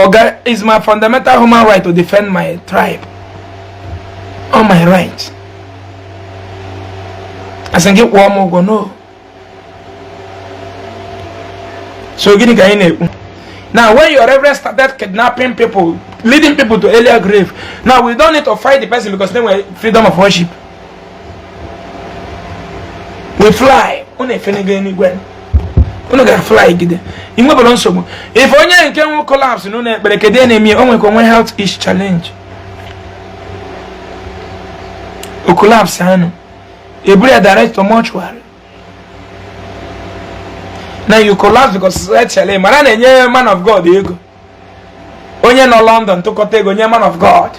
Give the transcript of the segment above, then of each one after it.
Oga, is my fundamental human right to defend my tribe. All my right. Asị gị kwụọ m ụgwọ no. So gịnị ka anyị na-ekwu? Now, when your reverend started kidnapping people, leading people to earlier grave, now we don't need to fight the person because they were freedom of worship. We fly. Unu efenego enigwe. Unu gara fly gide. Ị nwebụrụ nsogbu. If onye nke nwe collapse n'ụlọ ekpere kedu ihe na-eme o nwekwa onwe health issue challenge. O collapse anụ. Eburu ya direct to mortuary. Now you collapse because society challenge. Mara na-enye man of God ego. Onye nọ London tụkọta ego nye man of God.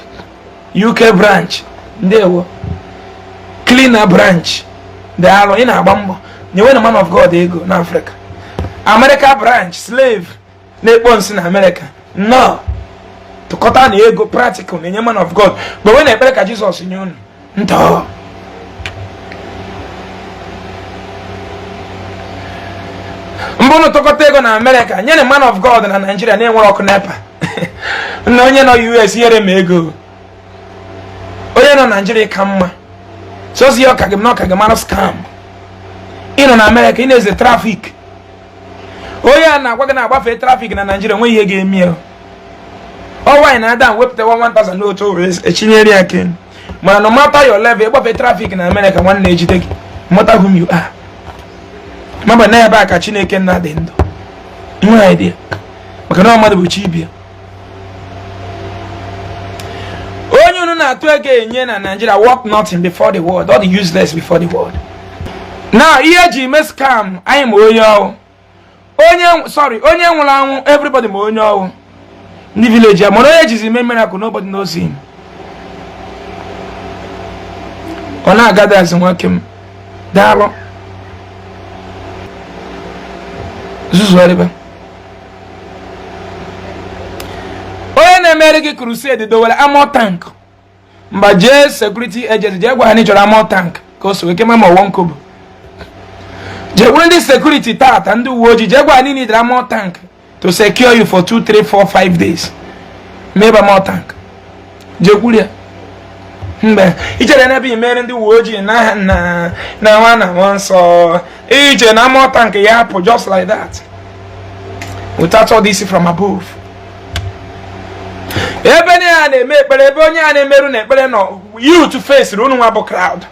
UK branch. Ndewo. Cleaner branch. Daalụ ị na-agba mbọ. Nyewe na man of God ego n'Africa. America branch slave na-ekpo nsị na America. No. Tụkọta na ego practical na-enye man of God. Gbawe na ekpere ka Jizọs nye unu. Ntọọ. Mbụ unu tụkọta ego na Amerịka nyere man of God na Nigeria na-enwere ọkụ NEPA na onye nọ US nyere m ego onye nọ Nigeria ka mma sozi ya ọka gị na ọka gị mara scam ị nọ na Amerịka ị na-eze traffic onye a na-agwa gị na-agbafe traffic na Nigeria nwe ihe ga-eme ya ọ nwaanyị na-ada wepụta 1000 n'otu were echinyere ya ken mana no matter your level ịgbafe traffic na Amerịka nwanne ejide gị no matter whom you are maba na ebe a ka Chineke nna dị ndụ nwe idea maka na mmadụ bụ chi ibia onye unu na-atụ ego enye na Nigeria worth nothing before the world all the useless before the world na ihe eji eme scam anyị ma onye ọwụ onye sorry onye nwụrụ anwụ everybody ma onye ọwụ ndị village ya mana onye ejizi eme miracle nobody knows him ọ na-agada azụ nwoke m daalụ zuzugharịba onye na-emere gị crusade dowere armor tank mba jee security agent jee gwa ha na ị chọrọ armor tank ka o so weke ma ọwọ nkobo jee gwuru ndị security tata ndị uwe ojii jee gwa ha niile armor tank to secure you for 2 3 4 5 days mebe armor tank jee kwuru ya mgbe i chere n'ebe i mere ndị uwe ojii na na na nwa na nwa nsọ iche na armor tank ya apụ just like that without all this from above ebe onye a na-eme ekpere ebe onye a na-emerụ na ekpere nọ youth face unu nwa bụ crowd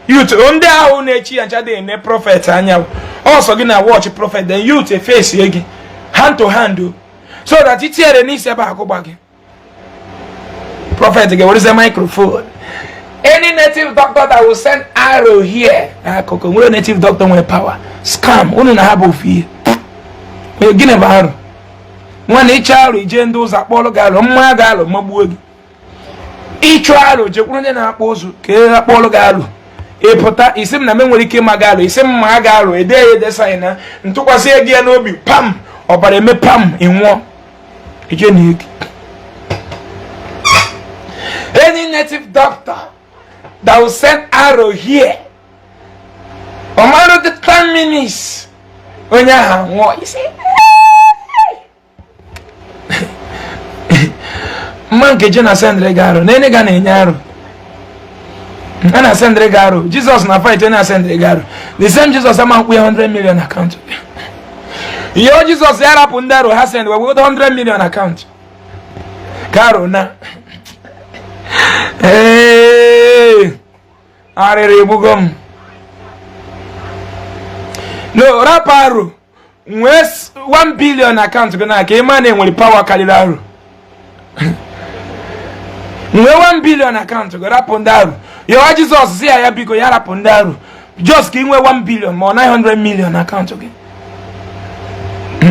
youth ndị ahụ na-echi ya ncha dị ene prophet anya ọsọ gị na watch prophet then youth face gị hand to hand so that itinyere n'isi ebe akụgba gị prophet ga-ewereze microphone any native doctor that will send arrow here akụkụ nwere native doctor nwere power scam unu na ha bụ ofu ihe gịnị bụ arụ nwanne ịchọ arụ ije ndị ụzọ akpọrọ gị alụ mma gị alụ magbuo gị ịchọ alụ jekwuru ndị na-akpụ ụzụ ka e akpọrọ gị alụ ị pụta ị sị m na m nwere ike ịma gị alụ ị sị m ma gị alụ ede ya edesa ya na ntụkwasị ego ya n'obi pam ọbara eme pam ị nwụọ ije na ego any native doctor that will send arrow here ọmarụ the 10 minutes onye ahụ anwụọ isi mma nkeji na sendịrị gị arrow na ene ga na-enye arrow a na-asendịrị gị arrow Jizọs na fight onye na-asendịrị gị arrow the same Jizọs ama nkwụ ya 100 million account ihe o Jizọs ya rapụ ndị arrow ha send wee weta 100 million account ka arrow na ee arịrị egbugo m no rapụ arrow nwee 1 billion account gị na ka ị ma na enwere power karịrị arrow nwee 1 billion account gị rapụ ndị arrow yọwa Jizọs si ya ya biko ya rapụ ndị arrow just ka ị nwee 1 billion ma ọ 900 million account gị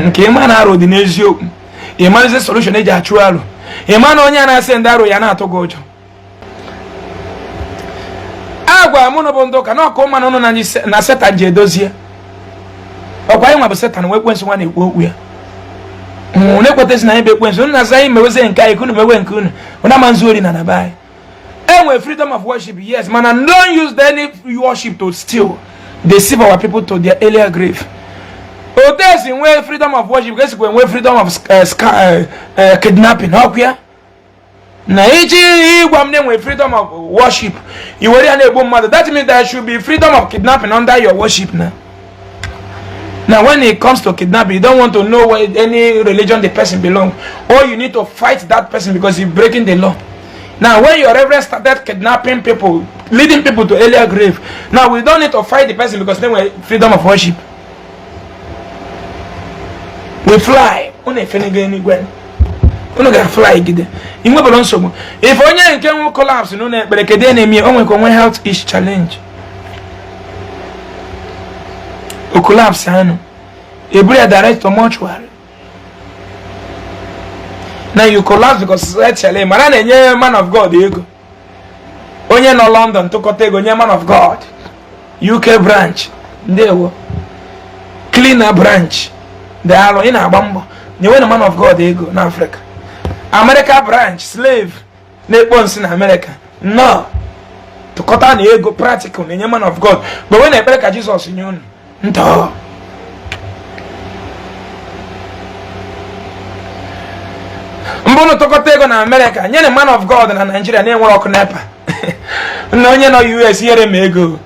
nke ị ma na arrow dị n'eziokwu ị marụzi solution eji achụ arrow ị ma na onye a na-asị ndị arrow ya na-atụ gị ụjọ agwa mụ na bụ ndị ụka na ọkụ mmanụ ụnụ na setan ji edozie ọkwa anyị nwa bụ setan wee ekwensu nwa na-ekwu okwu ya na-ekwetezi na anyị bụ ekwensu unu na-aza anyị mewezie nke anyị ka unu mewe nke unu unu ama nzu ori na na be anyị enwe freedom of worship yes mana don't use any worship to steal deceive our people to their earlier grave Otu esi nwee freedom of worship ka esikwa nwee freedom of kidnapping. Ọkwa ya na iji ịgwa m na-enwe freedom of worship, i were ya na-egbu mmadụ, that means there should be freedom of kidnapping under your worship. Na now, when it comes to kidnapping, you don't want to know what any religion the person belong, or you need to fight that person because he's breaking the law. Now, when your reverend started kidnapping people, leading people to earlier grave, now we don't need to fight the person because they were freedom of worship. We fly. Unu efenego enigwe, unu ga-fly gide ị nwebere nsogbu. If onye nke nwe collapse n'ụlọ ekpere, kedu na-eme? O nwekwa onwe health issue challenge, o collapse anụ, eburu ya direct to mortuary. Now you collapse because society challenge. Mara na-enye man of God ego. Onye nọ London tụkọta ego nye man of God, UK branch, ndewo, cleaner branch, daalụ, ị na-agba mbọ nyewe na man of God ego n'Africa. America branch, slave na-ekpo nsị na America nnọọ tụkọta na ego practical na-enye man of God. Mgbe we na-ekpere ka Jizọs nye unu ntọ. Mbụ unu tụkọta ego na America nye na man of God na Nigeria na-enwere ọkụ NEPA. Na onye nọ US ihere ma ego,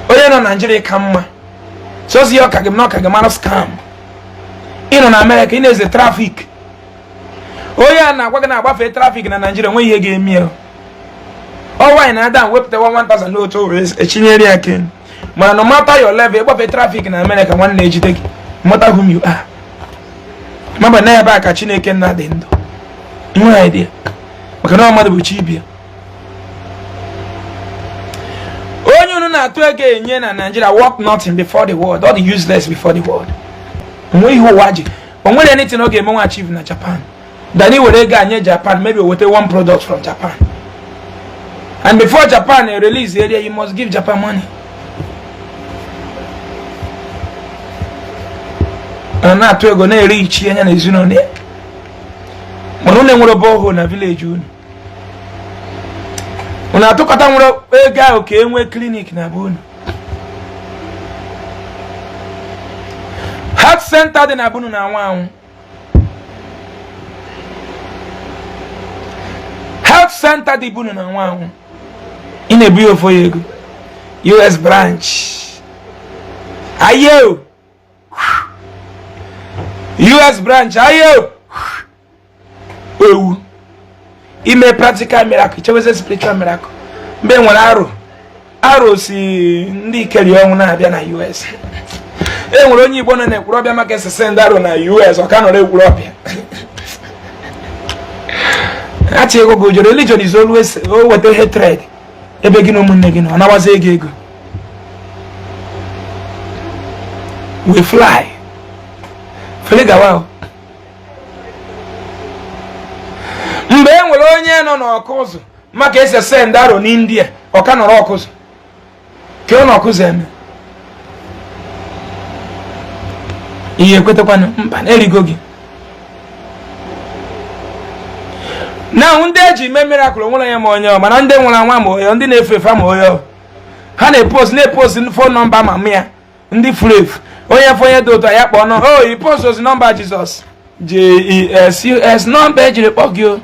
onye nọ Nigeria ka mma sozi ya ọka gị na ọka gị mara scam. Ị nọ na America, ị na-eze traffic. Onye a na-agwa gị na-agbafe traffic na Nigeria nwe ihe ga-eme ya. Ọ nwaanyị na-ada wepụta 1000 n'otu were echinyere ya ken. Mana no matter your level, ịgbafe traffic na America, nwanne, ejide gị. No matter whom you are, maba na ebe a ka Chineke nna dị ndụ nwe idea, maka na mmadụ bụ chi ibia. Onye unu na-atụ ego enye na Nigeria worth nothing before the world, all the useless before the world. Onwe ihe ụwa ji o nwere anything ọ ga-emenwe achieve na Japan dani were ego anye Japan, maybe weta one product from Japan, and before Japan release area, you must give Japan money. A na-atụ ego na-eri ichi anya na ezinụlọ ya, mana unu enwere borehole na village unu. Unu atụkọta nwere ego ahụ ka e nwee clinic na be unu, health center dị na bunu na anwụ anwụ, health center dị bunu na anwụ anwụ. Ị na-ebu ya ofu ya ego. US branch ayo, US branch ayo, ewu ime practical miracle, cheweze spiritual miracle. Mgbe nwere arụ arụ si ndị ikeri ọnwụ na-abịa na US, e nwere onye Igbo nọ na Ekwulọbịa maka esese ndị arụ na US, ọ ka nọrọ Ekwulọbịa achị ego gị. Religion is always o weta hatred ebe gị na ụmụnne gị nọ, ọ nawazi ego ego. We fly fele gawa. Mgbe e nwere onye nọ n'Ọkụzụ maka esi send aro n'India, ọ ka nọrọ Ọkụzụ ka ọ n'Ọkụzụ eme ihe ekwetakwanụ mba erigo gị na ndị eji mee miracle nwere onye ma onye ọ mana ndị nwere anwa ma onye ndị na-efe efe ma onye ha na-epost na-epost phone number ma ya ndị furu efu. Onye fụ onye dị ụtọ ya kpọọ nọ o i post ozi nọmba Jizọs, Jesus nọmba ejiri kpọ gị o,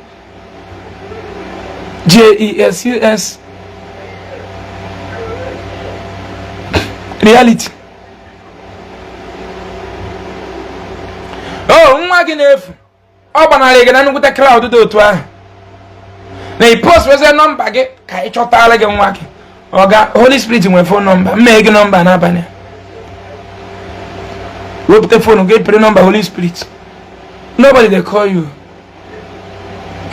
Jesus reality. O nwa gị na-efu, ọ gbanarị gị na nnukwute crowd dị otu ahụ na i post wezie nọmba gị ka ị chọtara gị nwa gị. Ọga Holy Spirit nwere phone number mmee gị nọmba n'abalị. Wepụta phone gị, pịrị nọmba Holy Spirit. Nobody dey call you.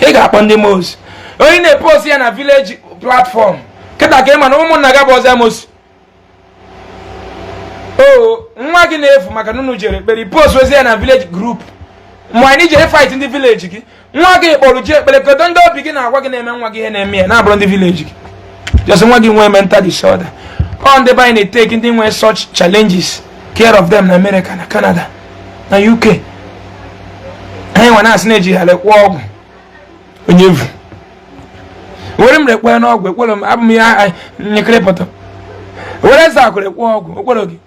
Ị ga-akpọ ndị mos onye na-epost ya na village platform kịta ka ị ma na ụmụnna gị bụ ọzọ amosu. O nwa gị na-efu maka na unu jere ekpere, post ozi ya na village group. Mgbe anyị jere fight ndị village gị, nwa gị kpọrọ ji ekpere, kedu ndị obi gị na-agwa gị na-eme nwa gị ihe na-eme ya na-abụrụ ndị village gị? Just nwa gị nwee mental disorder, ọ ndị be anyị na-etake ndị nwee such challenges care of them na America, na Canada, na UK. Anyị nwa na-asị na-eji ha lekwa ọgwụ onye vu were m rekwe n'ọgwụ ekwere m abụ m ya nyekere pụta were eze akụ rekwe ọgwụ okwere gị.